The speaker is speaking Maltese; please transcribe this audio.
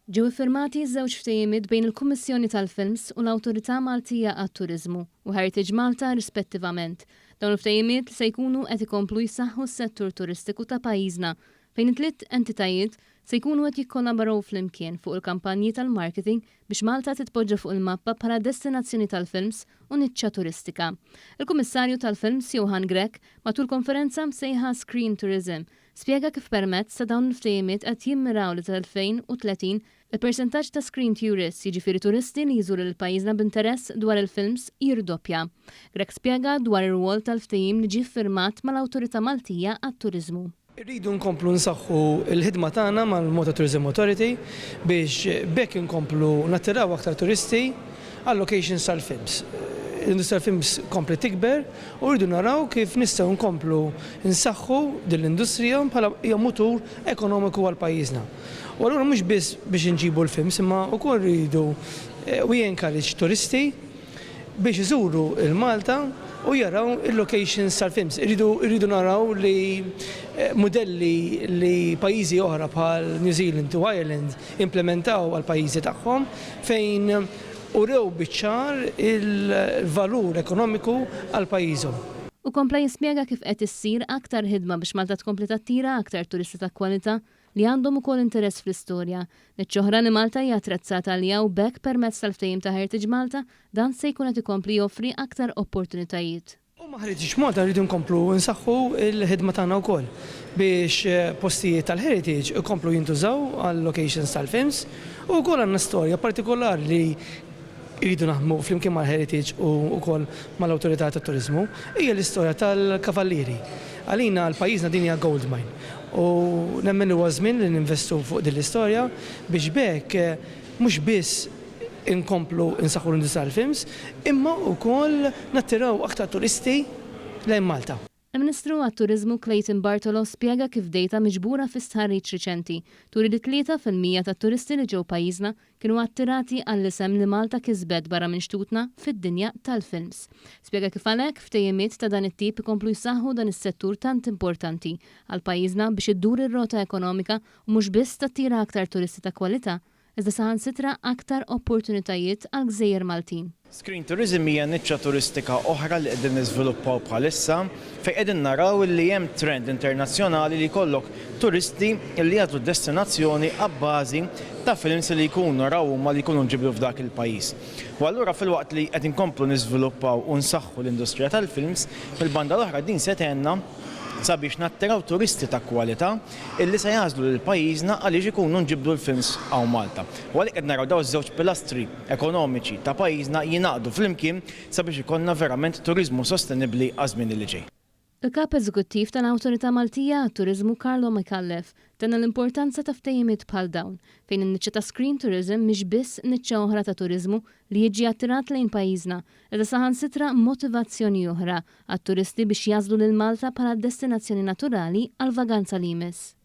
Ġew iffirmati żewġ ftehimiet bejn il-Kummissjoni tal-Films u l-Awtorità Maltija għat-Turiżmu u Heritage Malta rispettivament. Dawn il-ftehimiet se jkunu qed ikomplu jsaħħu s-settur turistiku ta' pajjiżna fejn it-tliet entitajiet se jkunu qed jikkollaboraw flimkien fuq il-kampanji tal-marketing biex Malta titpoġġa fuq il-mappa bħala destinazzjoni tal-films u niċċa turistika. Il-Kummissarju tal-Films Johann Grech matul konferenza msejħa Screen Tourism Spjega kif permezz ta' dawn il-ftehimiet qed jimmiraw li sal-2030 il-persentaġġ ta' screen tourists, jiġifieri turisti li jżuru lil pajjiżna b'interess dwar il-films, jirdoppja. Grech spjega dwar ir-rwol tal-ftehim li ġie ffirmat mal-Awtorità Maltija għat-Turiżmu. Irridu nkomplu nsaħħu l-ħidma tagħna mal-Malta Tourism Authority biex b'hekk inkomplu nattiraw aktar turisti għal-locations tal-films. L-industrija tal-films kompliet tikber u rridu naraw kif nistgħu nkomplu nsaħħu din l-industrija bħala hija mutur ekonomiku għal pajjiżna. U allura mhux biss biex inġibu l-films imma wkoll rridu we encourage turisti biex iżuru l-Malta u jaraw il-locations tal-films. Irridu irridu naraw li mudelli li pajjiżi oħra bħal New Zealand u Ireland implementaw għall-pajjiżi tagħhom fejn urew biċ-ċar il-valur ekonomiku għal pajjiżhom. Hu kompla jispjega kif qed issir aktar ħidma biex Malta tkompli tattira aktar turisti ta' kwalità li għandhom ukoll interess fl-istorja. Niċċa oħra li Malta hija attrezzata għaliha u b'hekk permezz tal-ftehim ta' Heritage Malta dan se jkun qed ikompli joffri aktar opportunitajiet. U ma' Heritage Malta rridu nkomplu nsaħħu l-ħidma tagħna wkoll biex postijiet tal-heritage ikomplu jintużaw għal locations tal-films u wkoll għandna storja partikolari li rridu naħdmu flimkien mal-Heritage u wkoll mal-Awtorità tat-Turiżmu hija l-istorja tal-Kavallieri. Għalina għal pajjiżna din hija gold mine u nemmen li huwa żmien li ninvestu fuq din l-istorja biex b'hekk mhux biss inkomplu nsaħħu l-industrija tal-films, imma wkoll nattiraw aktar turisti lejn Malta. Il-Ministru għat-Turiżmu Clayton Bartolo spjega kif dejta miġbura fi stħarriġ riċenti turi li 3% tat-turisti li ġew pajjiżna kienu attirati għall-isem li Malta kisbet barra minn xtutna fid-dinja tal-films. Spjega kif għalhekk ftehimiet ta' dan it-tip ikomplu jsaħħu dan is-settur tant importanti għal pajjiżna biex iddur ir-rota ekonomika u mhux biss tattira aktar turisti ta' kwalità iżda saħansitra aktar opportunitajiet għall-gżejjer Maltin. Screen Tourism hija niċċa turistika oħra li qegħdin niżviluppaw bħalissa fejn qegħdin naraw li hemm trend internazzjonali li jkollok turisti li jagħżlu destinazzjoni abbażi ta' films li jkunu raw huma li jkunu nġibdu f'dak il-pajjiż. U allura filwaqt li qed inkomplu niżviluppaw u nsaħħu l-industrija tal-films, mill-banda l-oħra din se tgħinna sabiex nattiraw turisti ta' kwalità illi se jagħżlu lil pajjiżna għaliex ikunu nġibdu l-films hawn Malta. U għalhekk qed naraw dawn iż-żewġ pilastri ekonomiċi ta' pajjiżna jingħaqdu flimkien sabiex ikollna verament turiżmu sostenibbli għaż-żmien li ġej. Il-Kap Eżekuttiv tal-Awtorità Maltija għat-Turiżmu Carlo Micallef tenna l-importanza ta' ftehimiet bħal dawn, fejn in-niċċa ta' Screen Tourism mhix biss niċċa oħra ta' turiżmu li jiġi attirat lejn pajjiżna, iżda saħansitra motivazzjoni oħra għat-turisti biex jagħżlu lil Malta bħala destinazzjoni naturali għall-vaganza li jmiss.